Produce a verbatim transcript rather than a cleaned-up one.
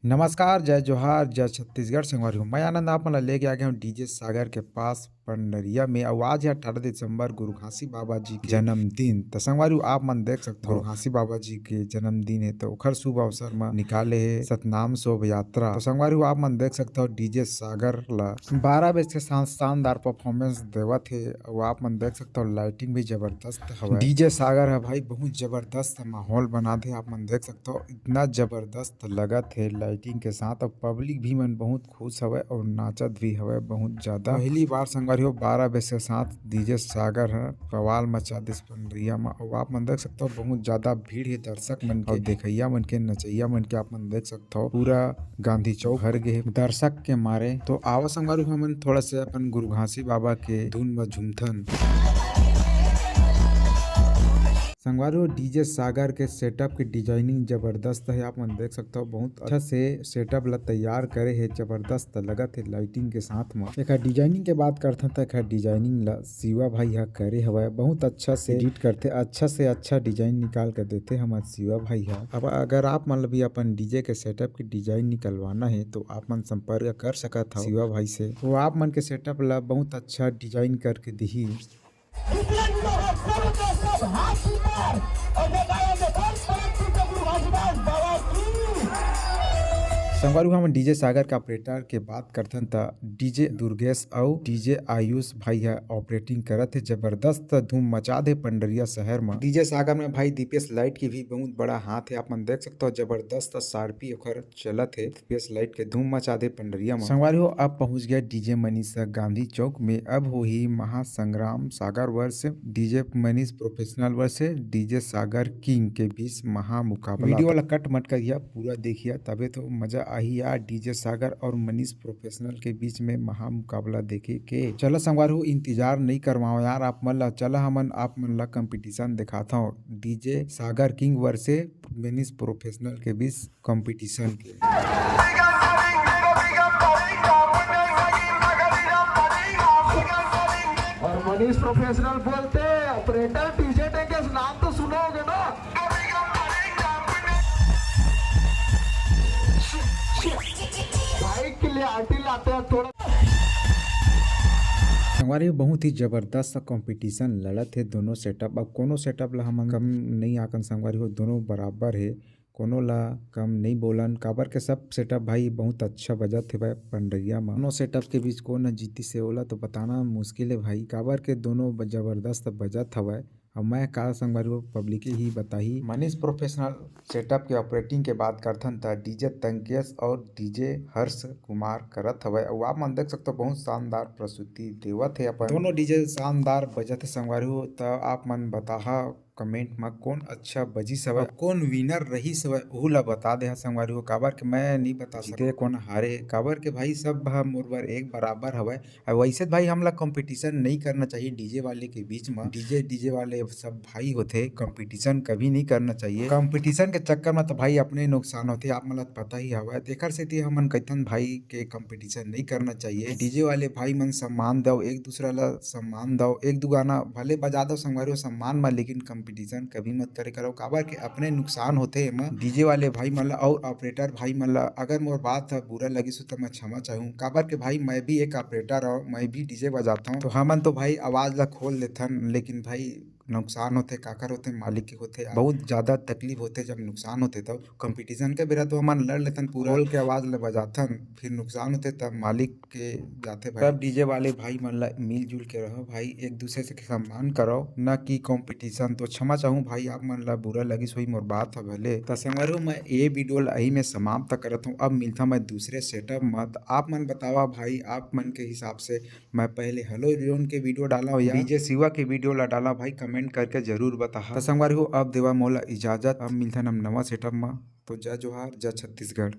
नमस्कार, जय जोहार, जय छत्तीसगढ़। संगवारी हो, मैं आनंद आप मन ला लेके आ गया हूँ डीजे सागर के पास पंडरिया में। अउ आज है अठारह दिसंबर, गुरु घासी बाबा जी के जन्मदिन। त संगवारी हो, आप मन देख सकते हो, गुरु घासी बाबा जी के जन्मदिन है, तो ओखर शुभ अवसर म निकाले है सतनाम शोभ यात्रा। तो संगवारी हो, आप मन देख सकते हो, डीजे सागर ला बारह बजे के साथ शानदार परफॉर्मेंस देवत है। अउ आप मन देख सकते हो, लाइटिंग भी जबरदस्त हवय। डीजे सागर है भाई, बहुत जबरदस्त माहौल बना दे। आप मन देख सकते हो, इतना जबरदस्त लगत है लाइटिंग के साथ। अउ पब्लिक भी मन बहुत खुश हवय अउ नाचत भी हवय बहुत ज्यादा। पहली बार संगवारी हो, बारह बजे के साथ डीजे सागर ह बवाल मचा दिस पंडरिया म। अउ आप मन देख सकते हो, बहुत ज्यादा भीड़ है दर्शक मन के, अउ देखइया मन के, नचइया मन के। आप मन देख सकते हो, पूरा गांधी चौक भर गे हे दर्शक के मारे। तो आवा संगवारी हो, हमन थोड़ा से अपन गुरु घासी बाबा के धुन म झूमथन। संगवारी हो, डीजे सागर के सेटअप के डिजाइनिंग जबरदस्त है। आप मन देख सकते हो, बहुत अच्छा से सेटअप ला तैयार करे है, जबरदस्त लगत है लाइटिंग के साथ म। एकर डिजाइनिंग के बात करथन त एकर डिजाइनिंग ला शिवा भाई ह करे हवय, बहुत अच्छा से एडिट करथे, अच्छा से अच्छा डिजाइन निकाल के देथे हमर शिवा भाई ह। अब अगर आप मन ला भी अपन डीजे के सेटअप के डिजाइन निकलवाना है तो आप मन संपर्क कर सकत हव शिवा भाई से, वो आप मन के सेटअप ला बहुत अच्छा डिजाइन करके दिही। संगवारी हो, हमन डीजे सागर के ऑपरेटर के बात करथन त डीजे दुर्गेश अउ डीजे आयुष भाई ह ऑपरेटिंग करत हे, जबरदस्त धूम मचा दे पंडरिया शहर म। डीजे सागर में भाई दीपेश लाइट के भी बहुत बड़ा हाथ है, आप मन देख सकते हो, जबरदस्त शार्पी ओखर चलत हे। दीपेश लाइट के धूम मचा दे पंडरिया म। संगवारी हो, अब पहुंच गया डीजे मनीष गांधी चौक में। अब होही महासंग्राम Sagar versus DJ Manish professional versus DJ Sagar king के बीच महामुकाबला। वीडियो ला कट मत करिया, पूरा देखिया, तबे तो मजा आही यार। डीजे सागर और मनीष प्रोफेशनल के बीच में महामुकाबला देखे के। चला संगवारी हो, इंतजार नहीं करवाओ यार आप मन ला। चला हमन आप मन ला कंपटीशन दिखात हव, DJ Sagar king versus Manish professional के बीच कंपटीशन के। और मनीष प्रोफेशनल बोलते, ऑपरेटर डीजे टेंगेस, नाम तो सुना होगा ना? भाई क्लियरिटी लाते हैं थोड़ा। संगवारी, बहुत ही जबरदस्त सा कंपटीशन लड़त हे दोनों सेटअप। अब कोनो सेटअप ला हमन कम नहीं आकन संगवारी हो, दोनों बराबर हे, कोनो ला कम नहीं बोलन, काबर के सब सेटअप भाई बहुत अच्छा बजत हे भाई पंडरिया म। दोनों सेटअप के बीच कोन ह जीतिस हे ओला तो बताना मुश्किल हे भाई, काबर के दोनों ब-, जबरदस्त बजत हवय। अब मैं का संगवारी हो, पब्लिक ही बताही। मनीष प्रोफेशनल सेटअप के ऑपरेटिंग के बात करथन त डीजे तंकेश और डीजे हर्ष कुमार करत हवय। अउ आप मन देख सकते हो, बहुत शानदार प्रस्तुति देवत हे अपन। दोनों डीजे शानदार बजत हे संगवारी हो, त आप मन बताहा कमेंट म कोन अच्छा बजिस हवय, कोन विनर रहिस हवय, ओहू ला बता देहा संगवारी हो, काबर के मैं नहीं बता सकते कोन हारे, काबर के भाई सब ह मोर बर एक बराबर हवय। अब वैसे त भाई हमला कंपटीशन नहीं करना चाहिए डीजे वाले के बीच म। डीजे, डीजे वाले सब भाई होथे, कंपटीशन कभी नहीं करना चाहिए। कंपटीशन के चक्कर में तो भाई अपने नुकसान होथे, आप मन ला पता ही हवय। तेकर सेती हमन कहिथन भाई के कंपटीशन नहीं करना चाहिए। डीजे वाले भाई मन सम्मान दव, एक दूसरा ला सम्मान दव, एक दू गाना भले बजा दव संगवारी हो सम्मान म, लेकिन कंपटीशन कभी मत करे करो, काबर के अपने नुकसान होथे एमा। डीजे वाले भाई मन ला और ऑपरेटर भाई मन ला अगर मोर बात ह बुरा लगिस हो त मैं क्षमा चाहूँ, काबर के भाई मैं भी एक ऑपरेटर हूँ, मैं भी डीजे बजाता हूँ, तो हमन तो भाई आवाज ला खोल लेथन, लेकिन भाई नुकसान होथे, काकर होथे, मालिक के होथे। बहुत ज्यादा तकलीफ होथे जब नुकसान होथे, तब कंपटीशन के बेरा तो हमन लड़ लेथन, पूरा खोल के आवाज ला बजाथन, फिर नुकसान होथे तब मालिक के जाथे भाई। तब डीजे वाले भाई मन ला मिलजुल के रहो भाई, एक दूसरे से सम्मान करो, न कि कंपटीशन। तो क्षमा चाहूँ भाई, आप मन ला बुरा लगिस होही मोर बात ह भले। त संगवारी हो, मैं ये वीडियो ला यही में समाप्त करत हूँ। अब मिलता मैं दूसरे सेटअप में। त आप मन बतावा भाई, आप मन के हिसाब से मैं पहले हेलो जोन के वीडियो डाला या डीजे शिवा के वीडियो ला डाला भाई, कमेंट करके जरूर बताहा। त संगवारी हो, अब देवा मोला इजाजत, अब मिलथन हम नवा सेटअप में। तो जय जोहार, जय छत्तीसगढ़।